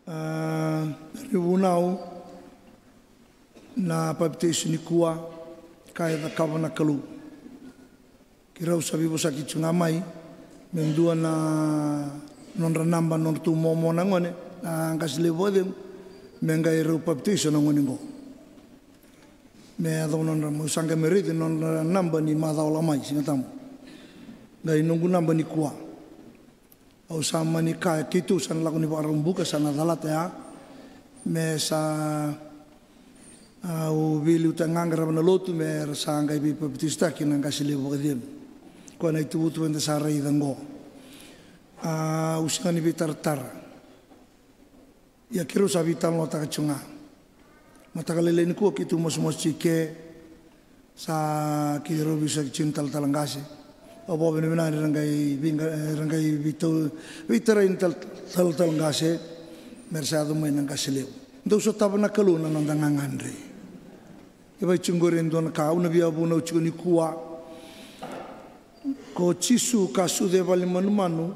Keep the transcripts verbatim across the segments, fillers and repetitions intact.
A, ni vunau na papitaiso nikua ka e cakava na Kalou. Keirau sa veivosaki tiko ga mai me dua na nodra naba, nodratou momo na gone, na qase levu vakacegu, me qai rau papitaiso na gone oqo. Me yacova nodra, au sa qai mai raica nodra naba ni macawa lako mai Siga Tabu. Qai noqu naba nikua. Au sa mani kaya, keitou sa na lako ni Vakaraubuka, sa na calata ya. Me sa, a, au veiliutaka ga, qarava na lotu me ra sa qai veipapitaisotaki na qase levu vakacegu. Koya na ituvatuva eda sa raica oqo. A, au sega ni veitaratara. Ia keirau sa veitalanoataka tiko ga. Mataka lailai nikua keitou masumasu tiko ke, sa keirau veisaki tiko ni talatala qase. Au vakavinavinaka ni ra qai veiqa-, ra qai veitau-, veitarai ni tal-, talatala qase me ra sa yaco mai na qase levu. Dau sotava na Kalou na noda gagadre. E vaka tiko qori e dua na ka au na via vunau tiko nikua. Ko Jisu ka sucu e vale ni manumanu,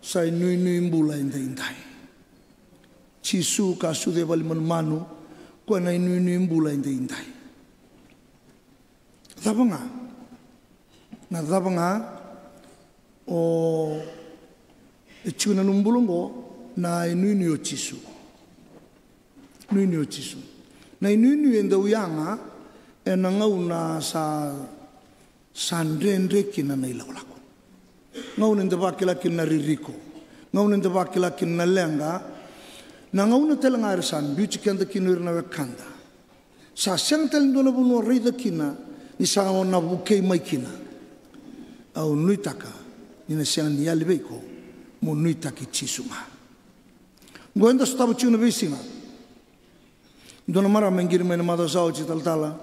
sa inuinui bula edaidai. Jisu ka sucu e vale ni manumanu, koya na inuinui bula edaidai. Cava ga? Na cava ga o e tiko na nomu bula oqo, na inuinui o Jisu. Inuinui o Jisu. Na inuinui e dau yaga ena gauna sa sa dredre kina na ilakolako. Gauna eda vakila kina na ririko. Gauna eda vakila kina na leqa. Na gauna tale ga era sa biuti keda kina o ira na wekada. Sa sega tale ni dua na vanua o raica kina ni sa na vukei mai kina. Au nuitaka ni na sega ni yali vei iko mo nuitaki Jisu ga. Oqo eda sotava tiko na veisiga. Dua na marama e qiri mai na macawa sa oti, talatala,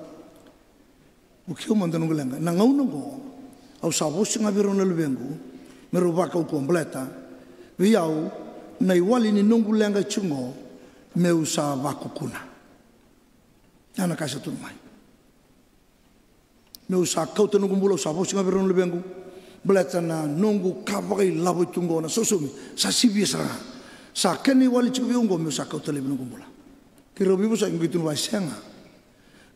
vukei au mada noqu leqa. Na gauna oqo au sa vosa ga vei rau na luvequ me rau vakaukauwa baleta vei au na iwali ni noqu leqa e tiko oqo meu sa vakukuna. Ya na ka e sa tukuna mai. Meu sa kauta noqu bula, au sa vosa ga vei rau na luvequ. Baleta na noqu ka vakailavo e tu oqo, na sausaumi sa sivia sara ga. Sa kena iwali tiko vei au oqo meu sa kauta laivi noqu bula. Keirau veivosaki, qai tukuna vua, e sega.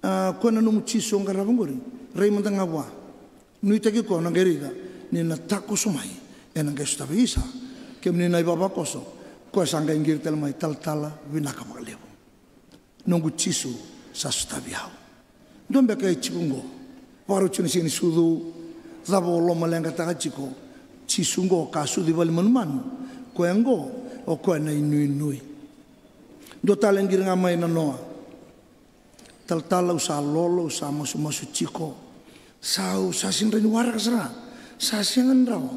A, koya na nomu Jisu o qarava oqori, rai mada ga vua. Nuitaki koya, o na qai raica ni na takoso mai, ena qai sotavi. Isa, kemuni na ivavakoso, koya sa qai qiri tale mai, talatala, vinaka vakalevu. Noqu Jisu sa sotavi au. Dua beka e tiko oqo, vakarau tiko na siga ni sucu, cava o lomaleqataka tiko? Jisu oqo ka sucu i vale ni manumanu, koya oqo o koya na inuinui. Dua tale e qiri ga mai na noa. Talatala, au sa lolo, au sa masumasu tiko. Sa, au sa sega ni rawa ni waraka sara. Sa sega ni rawa.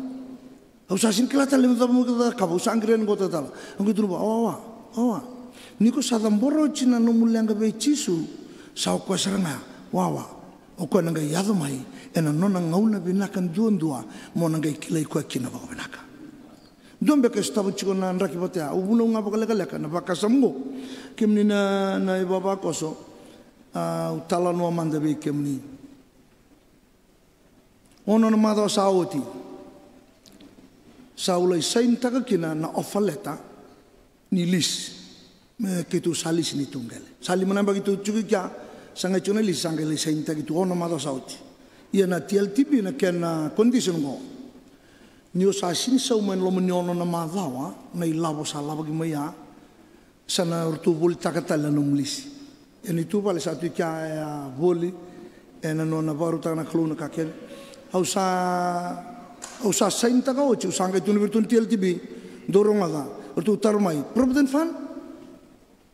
Au sa sega ni kila tale me cava meu cakava, au sa qiri yani qo, talatala. Au qai tukuna vua, wawa, wawa. Ni ko sa cabora oti na nomu leqa vei Jisu, sa o koya sara ga, wawa. O koya na qai yaco mai ena nona gauna vinaka duadua mo na qai kilai koya kina vakavinaka. Dua beka e sotava tiko na draki vata ya, au vunau ga vakalekaleka na vakasama oqo. Kemuni na, na ivavakoso, a, au talanoa mada vei kemuni. Ono na macawa sa oti, sa au lai sainitaka kina na offer letter ni lisi. Me keitou sa lisi ni tu qele. Sa lima na yabaki tou tiko i kea, sa qai tiko na lisi, sa qai lai sainitaki tu, ono na macawa sa oti. Ia na T L T B na kena condition oqo. Ni o sa sega ni sauma ena loma ni ono na macawa na ilavo sa lavaki mai ya, sa na ratou volitaka tale na nomu lisi. E neitou vale sa tu i kea, e a voli, ena nona vakarautaka na Kalou na ka kece. Au sa, au sa sainitaka oti, au sa qai tukuna vei iratou na T L T B, dou rogoca, ratou taro mai, Provident Fund?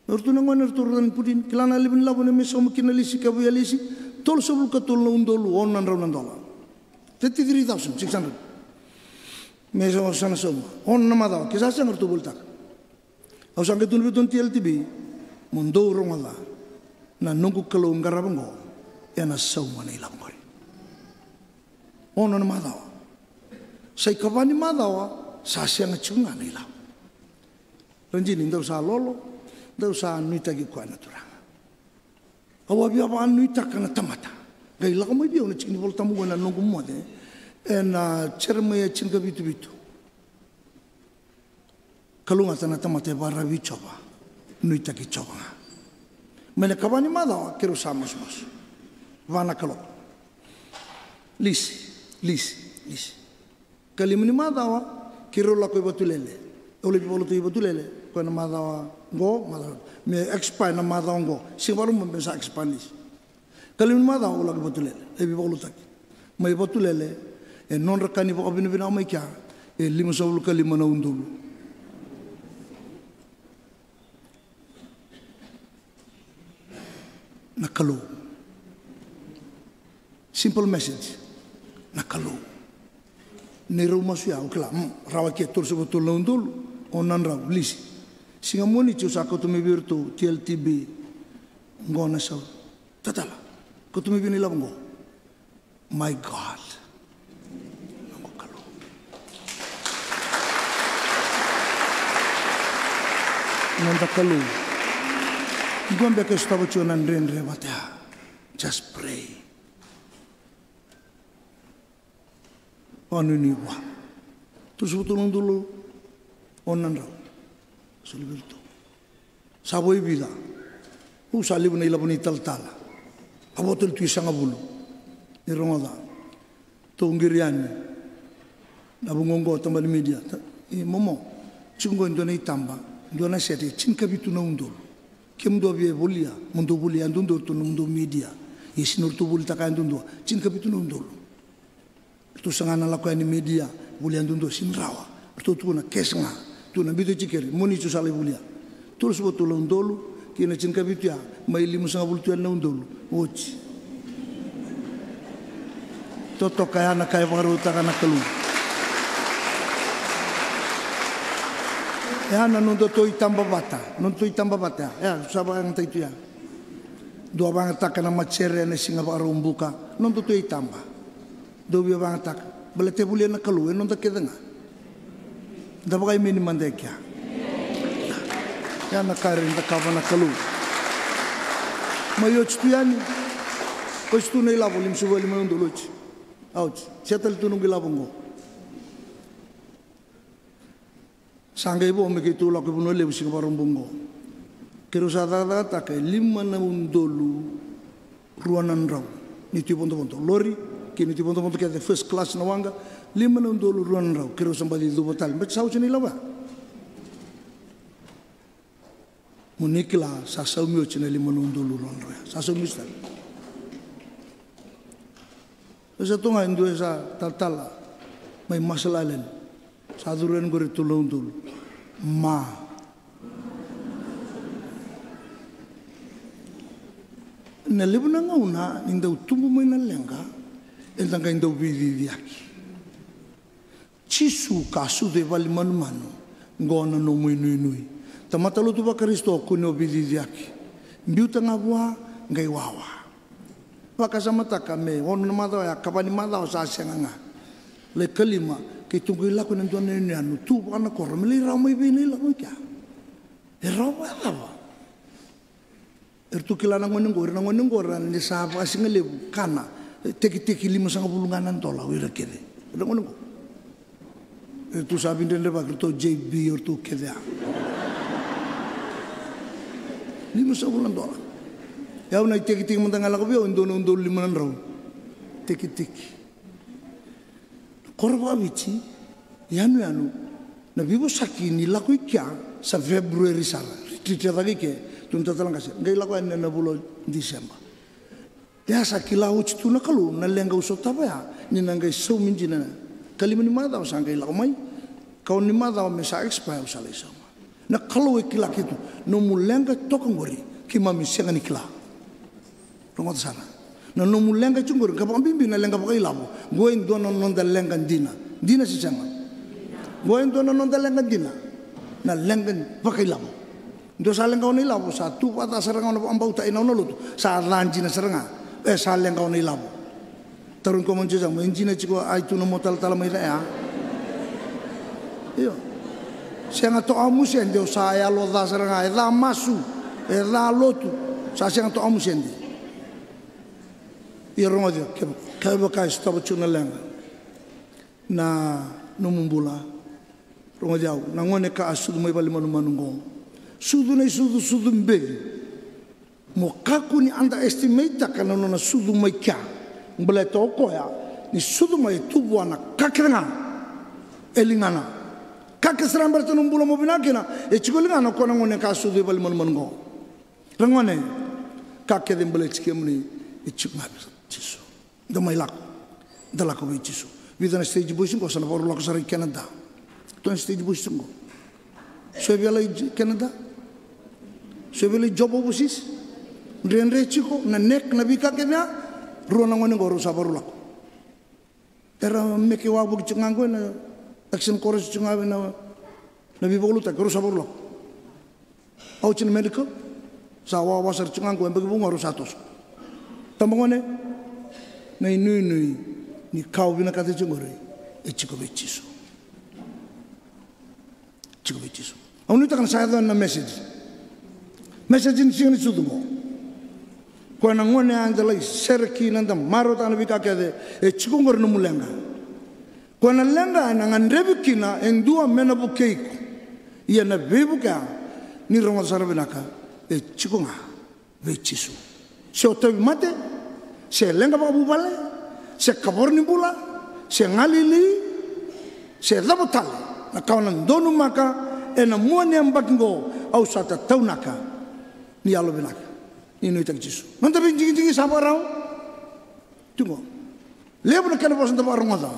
O ratou na gone, ratou rogoca na pudini, kila na levu ni lavo ni me sauma kina na lisi, ka via lisi, tolusagavulu ka tolu na udolu ono na drau na dola. Thirty-three thousand six hundred. Me sa, sa na sauma. Ono na macawa, ke sa sega ratou volitaka. Au sa qai tukuna vei iratou na T L T B, mo dou rogoca, na noqu Kalou qarava oqo, ena sauma na ilavo oqori. Ono na macawa. Sa ikava ni macawa, sa sega tiko ga na ilavo. Rajini, dou sa lolo, dou sa nuitaki koya na Turaga. Au a via vakanuitaka na tamata. Qai lako mai vei au na tiki ni Volatabu oqo ena noqu moce, ena Jeremaia tinikavitu vitu. Kalougata na tamata e vakararavi vei Jiova. Nuitaki Jiova ga. Mai na ikava ni macawa keirau sa masumasu. Va na Kalou. Lisi, lisi, lisi. Ikalima ni macawa keirau lako i Vatulele. Au lai veivakalotutaki i Vatulele. Koya na macawa qo, macawa me expire na macawa qo. Siga Vakaraubuka me sa expire na lisi. Ikalima ni macawa au lako i Vatulele, e veivakalotutaki. Mai Vatulele, e nodra ka ni vakavinavinaka mai kea, e limasagavulu ka lima na udolu. Na Kalou. Simple message. Na Kalou. Neirau masu ya, au kila, mm, rawa ke tolusagavulu ka tolu na udolu, ono na drau, lisi. Siga Moniti au sa kauta mai vei iratou, T L T B, qo na sau. Tatala. Kauta mai vei na ilavo qo. My God. Noqu Kalou. Noda Kalou. Qo beka e sotava tiko na dredre vata ya. Just pray. Vakanuinui vua. Tolusagavulu ka tolu na udolu, ono na drau. Soli vei iratou. Sa vo e vica. Au sa levu na ilavo ni talatala. A vo tale tu e sagavulu. Ni rogoca. Tou qiri yani. Na vugoqo taba ni media. Ta-, e, momo. Tiko qo e dua na itaba. Dua na sete. Tinikavitu na udolu. Kemudou a via volia. Mo dou volia yadudua ratou na nomudou media. Ia sega ni ratou volitaka yadudua. Tinikavitu na udolu. Ratou saga na lako yani media, volia yadudua, sega ni rawa. Ratou tukuna, ke sega, tu na biuta tikeri, Moniti au sa lai volia. Tolusagavulu ka tolu na udolu, kei na tinikavitu ya, mai limasagavulu tu yani na udolu. Oti. Totoka ya na ka e vakarautaka na Kalou. Ya na nodatou itaba vata, nodatou itaba vata ya. Ya, sa vakayagataki tu ya. Dua vakayagataka na matere ena siga Vakaraubuka, nodatou itaba. Dou via vakayagataka. Baleta e volia na Kalou, e noda kece ga. Da vakaimeni mada e kea. Ya na ka e rawa ni da cakava na Kalou. Mai oti tu yani. Oti tu na ilavo, limasagavulu ka lima na udolu oti. A oti. Sa tale tu noqu ilavo qo. Sa qai vo me keitou lako i Vanua Levu siga Vakaraubuka qo. Keirau sa cakacakataka e lima na udolu rua na drau. Ni tu i vodovodo lori, kei ni tu i vodovodo kece first class na waqa, lima na udolu rua na drau. Keirau sa baci cuva tale. Baleta sa oti na ilavo ya. Mo ni kila, sa saumi oti na lima na udolu rua na drau ya. Sa saumi oti tale. Sa tu ga e dua sa talatala mai Marshall Island. Sa curu yani qori e tolu na udolu. Ma. Na levu na gauna ni dau tubu mai na leqa, eda qai dau veiciciyaki. Jisu ka sucu e vale ni manumanu, qo na nomu inuinui. Tamata lotu vaKarisito, kua ni o veiciciyaki. Biuta ga vua, qai wawa. Vakasamataka me ono na macawa ya, kava ni macawa sa sega ga. Lai kalima, keitou qai lako ena dua na yanuyanu, tu vakanakoro, me lai rawa mai vei na ilavo i kea. E rawa vakacava? Eratou kila na gone qo, ira na gone qo ra ni sa vakasigalevu kana, e, tekiteki limasagavulu ga na dola o ira kece. Ira na gone qo. Eratou sa vidredrevaki, eratou J B, eratou kece ya. Limasagavulu na dola. Ia au na itekiteki mada ga lako vei au e dua na udolu lima na drau. Tekiteki. Koro vakaviti, yanuyanu, na veivosaki ni lako i kea sa February sara, retreat cake i ke, tu na talatala qase, qai lako yani na vula o December. Ia sa kila oti tu na Kalou na leqa au sotava ya, ni na qai saumi dina. Kalima ni macawa sa qai lako mai, ka ono ni macawa me sa expire au sa lai sauma. Na Kalou e kila keitou, nomu leqa toka qori, keimami sega ni kila. Rogoca sara. Na nomu leqa tiko qori, ka vakabibi na leqa vakailavo. Qo e dua na noda leqa dina. Dina se sega? Qo e dua na noda leqa dina. Na leqa vakailavo. Dua sa leqa o na ilavo, sa tu vakaca sara ga o na vakabauta ena nona lotu. Sa ca dina sara ga. E sa leqa o na ilavo. Tarogi koya mo Jisu, mo e dina tiko ai tu na mo talatala mai ca ya? Io. Sega toka mo sede, o sa yalo ca sara ga, e ca masu, e ca lotu, sa sega toka mo sede. Ia rogoci au, ke, kevaka e sotava tiko na leqa na nomu bula. Rogoci au, na gone ka a sucu mai vale manumanu qo. Sucu na isucu, sucu beci. Mo kakua ni underestimate-taka na nona sucu mai kea. Baleta o koya ni sucu mai e tu vua na ka kece ga e ligana. Ka kece sara baleta na bula mo vinaka kina e tiko e ligana, o koya na gone ka sucu e vale ni manumanu qo. Ra gone, ka kece baleti kemuni e tiko ga vei Jisu. Da mai lako, da lako vei Jisu. Vica na stage boys qo sa na vakarau lako sara i Canada. Tou na stage boys qo. So e via lai Canada. So e via lai job overseas. Dredre tiko na neck, na veika kece ya. Rua na gone qo rau sa vakarau lako. Era meke wavoki tiko ga qo ena action chorus tiko ga vei na, na veivakalotutaki, rau sa vakarau lako. Au tiko na medical, sa wawa sara tiko ga qo, e baki vou ga rau sa toso. Taba gone, na inuinui ni ka o vinakata tiko qori e tiko vei Jisu. Tiko vei Jisu. Au nuitaka na sa yaco na message. Message ni siga ni sucu qo. Koya na gone a da lai sere kina, da marautaka na veika kece e tiko qori, nomu leqa. Koya na leqa ena gadrevi kina e dua me na vukei iko. Ia na veivuke ya, ni rogoca sara vinaka, e tiko ga vei Jisu. Se o tauvimate, se leqa vakavuvale, se kavoro ni bula, se galili, se cava tale na ka o na donumaka ena mua ni yabaki qo, au sa tataunaka ni yalovinaka ni nuitaki Jisu. Noda veidigidigi sa vakarau. Tiko qo. Levu na kena vosa da vakarogoca.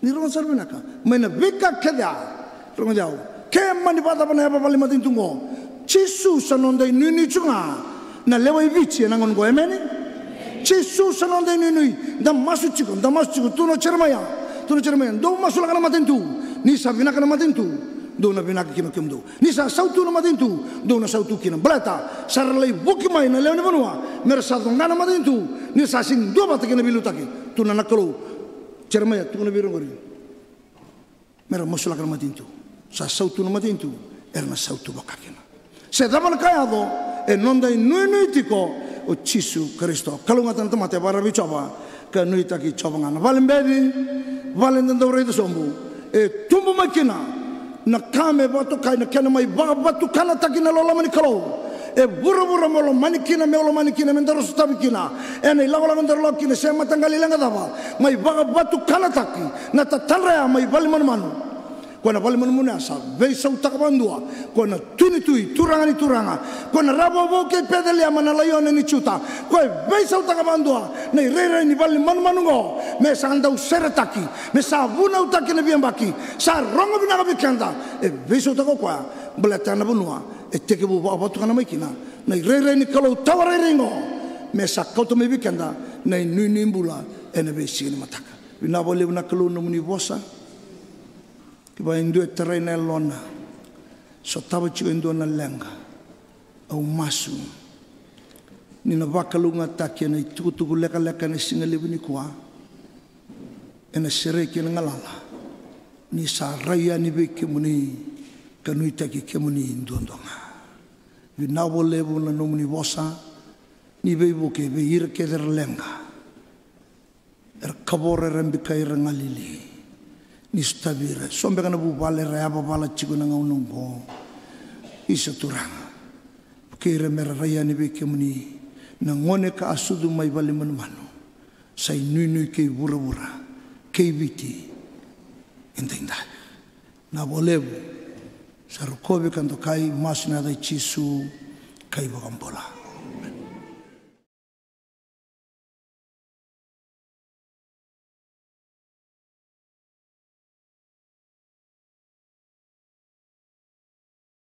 Ni rogoca sara vinaka. Mai na veika kece ya, rogoci au. Ke mani vakacava na yava vale ni matanitu qo, Jisu sa noda inuinui tiko ga na lewe i Viti ena gauna qo, emeni? Jisu sa noda inuinui. Da masu tiko, da masu tiko. Tukuna o Jeremaia, tukuna o Jeremaia, dou masulaka na matanitu. Ni sa vinaka na matanitu, dou na vinaka kina o kemudou. Ni sa sautu na matanitu, dou na sautu kina. Baleta sa ra lai vuki mai na lewe ni vanua me ra sa coqa na matanitu, ni ra sa sega ni duavata kei na veiliutaki. Tukuna na Kalou. Jeremaia, tukuna vei ira qori me ra masulaka na matanitu. Sa sautu na matanitu, era na sautu vaka kina. Se cava na ka yaco, e noda inuinui tiko o Jisu Karisito. Kalougata na tamata e vakararavi Jiova, ka nuitaki Jiova ga. Na vale beci, vale da dau raica sobu, e tubu mai kina na ka me vakatokai na kena mai vakavatukanataki na loloma ni Kalou. E vuravura mo lomani kina, meu lomani kina, me daru sotavi kina ena ilakolako daru lako kina, se mataqali leqa cava, mai vakavatukanataki na tatadra ya mai vale ni manumanu. Koya na vale ni manumanu ya sa veisautaka vakadua koya na Tui ni tui, Turaga ni turaga, koya na Ravouvou kei Peceliema, na Laione ni Juta. Koya e veisautaka vakadua na irairai ni vale ni manumanu oqo, me sa dau seretaki, me sa vunautaki ena veiyabaki. Sa rogo vinaka vei keda, e veisautaka o koya, baleta na vanua e tekivu vakavatukana mai kina na irairai ni Kalou tawa rairai oqo, me sa kauta mai vei keda na inuinui bula ena veisiga ni mataka. Vinaka vakalevu na Kalou na nomuni vosa. Kevaka e dua e tarai na yalona, sotava tiko e dua na leqa, au masu ni na vakalougatataki ena itukutuku lekaleka ena siga levu nikua, ena sereki ena galala, ni sa rai yani vei kemuni ka nuitaki kemuni duadua ga. Vinaka vakalevu na nomuni vosa ni veivuke vei ira kece era leqa, era kavoro, era bikai, era galili. Ni sotavi ira, so beka na vuvale era yavavala tiko ena gauna oqo. Isa Turaga, vukei ira me ra rai yani vei kemuni na gone ka a sucu mai vale ni manumanu, sa inuinui kei vuravura, kei Viti edaidai. Vinaka vakalevu. Sa rokovi ka dokai, masu ena yaca i Jisu ka iVakabula.